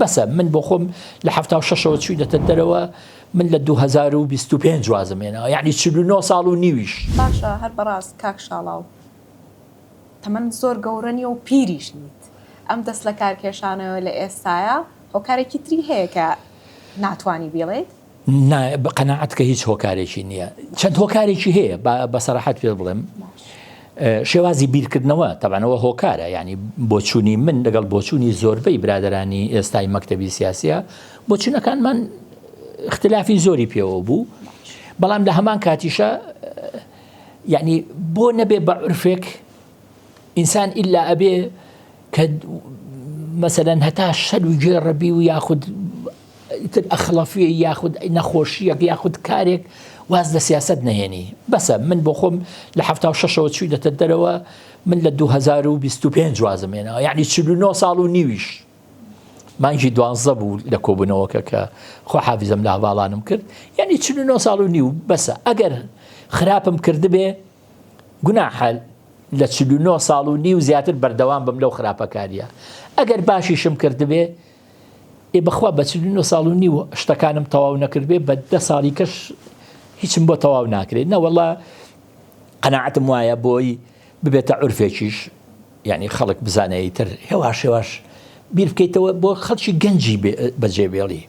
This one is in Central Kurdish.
بەسە من بۆ خۆم لە 76ەوە چووینەتە دەرەوە من لە 2025 وازم هێناوە یعنی 49 ساڵ و نیویش. باشە هەر بەڕاست کاک شاڵاو تەمەنت زۆر گەورە نیە و پیریش نیت ئەم دەست لەکارکێشانەوە لە ئێستایا هۆکارێکی تری هەیە کە ناتوانی بیڵێیت؟ نا قەناعەت کە هیچ هۆکارێکی نییە چەند هۆکارێکی هەیە بە سەراحەت پێ بڵێم شێوازی بیرکردنەوە تەبانەوە هۆکارە ینی بۆچوونی من لەگەڵ بۆچوونی زۆربەی برادرانی ئێستای مەکتتەبی سیاسە بۆچونەکانمان اختلافی زۆری پێوە بوو بەڵام لە هەمان کاتیشە یعنی بۆ نەبێ بە عرفێک ئینسان ئیلا ئەبێ کە مەسەلەن هەتا شەل و گێڕەبی و یاخود ئیتر ئەخڵەفیە یاخود نەخۆشیەک یاخود کارێک واز لە سیاست نەهێنی بەسە من بۆ خۆم لە 76ەوە چووینەتە دەرەوە من لە 2025 وازم هێناوە یعنی 49 ساڵ و نیویش مانگی دوانزە بوو لە کۆبوونەوەکە کە خۆ حافیزم لە هەواڵانم کرد یعنی 49 ساڵ و نیو بەسە ئەگەر خراپم کردبێ گوناحە لە 49 ساڵ و نیو زیاتر بەردەوام بم لەو خراپەکاریە ئەگەر باشیشم کردبێ ئێ بەخوا بە 49 ساڵ و نیو شتەکانم تەواو نەکردبێ بە دە ساڵی کەش هیچم بۆ تەواو ناکرێت نەوەڵا قەناعەتم وایە بۆی ببێتە عورفێکیش یعنی خەڵک بزانێ ئیتر هێواش هێواش بیر بکەیتەوە بۆ خەڵکی گەنجی بەجێ بێڵی.